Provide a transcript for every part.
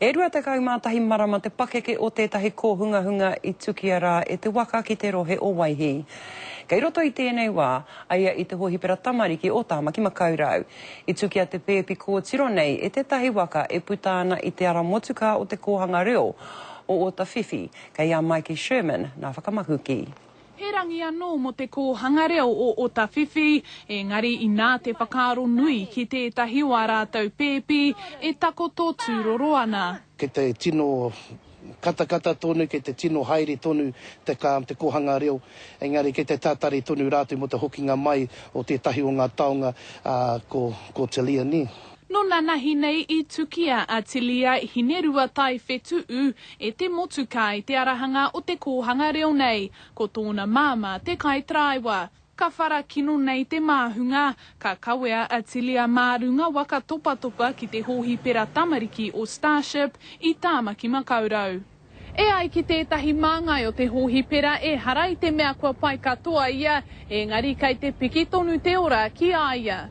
E 21 marama te pakeke o tētahi kōhungahunga i tukia rā e te waka ki te rohe o Waihī. Kei roto i tēnei wā, a ia i te hōhipera tamariki o Tāmaki Makaurau. I tukia te pēpi kōtiro nei e tētahi waka e puta ana i te ara motukā o te kōhanga reo o Otawhiwhi, kei a Mikey Sherman nā whakamahuki. He rangi anō mō te kōhanga reo o Otawhiwhi, engari inā te whakaaro nui ki tētahi o ā rātou pēpi e takoto tūroro ana. Kei te tino katakata tonu, kei te tino haere tonu te te kōhanga reo, engari kei te tātari tonu rātou mō te hokinga mai o tētahi o ngā taonga, ā, ko, ko Talia nē. Nō nanahi nei i tukia a Tilia Hinerua Taiwhetuu e te motukā i te arahanga o te kōhanga reo nei, ko tōna māmā te kaitaraiwa. Ka whara kino nei te māhunga, ka kawea a Tilia mā runga waka topatopa ki te hōhipera tamariki o Starship i Tāmaki Makaurau. E ai ki tētahi māngai o te hōhipera ehara i te mea kua pai katoa ia, engari kei te piki tonu te ora ki a ia.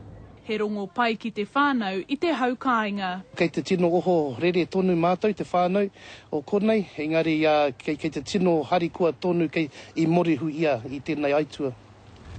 He rongo pai ki te whānau i te hau kāinga. Kei te tino oho rere tonu mātou te whānau o konei, engari kei te tino harikoa tonu kei i morihu ia i tēnei aitua.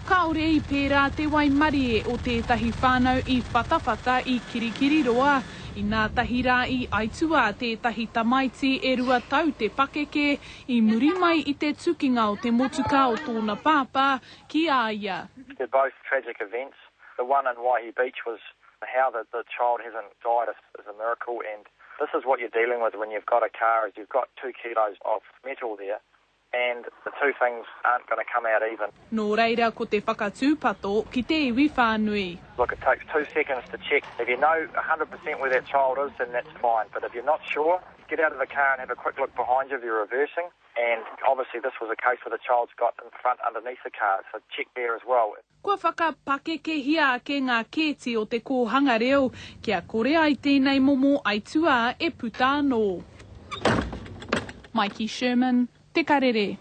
Kāore i pērā te waimarie o tētahi whānau i Whatawhata i Kirikiriroa, inā tahi rā i aituā tētahi tamaiti e rua tau te pakeke i muri mai i te tukinga o te motukā o tōna pāpā ki a ia. They're both tragic events. The one in Waihi Beach was how the, the child hasn't died is, is a miracle and this is what you're dealing with when you've got a car is you've got two kilos of metal there and the two things aren't going to come out even. Nō reira ko te whakatūpato ki te iwi whānui. Look, it takes two seconds to check. If you know 100% where that child is, then that's fine. But if you're not sure, get out of the car and have a quick look behind you if you're reversing. And obviously this was a case where the child's got in front underneath the car, so check there as well. Kua whakapakekehia ake ngā kēti o te kōhanga reo kia kore ai tēnei momo aituā e puta anō. Mikey Sherman, Te Karere.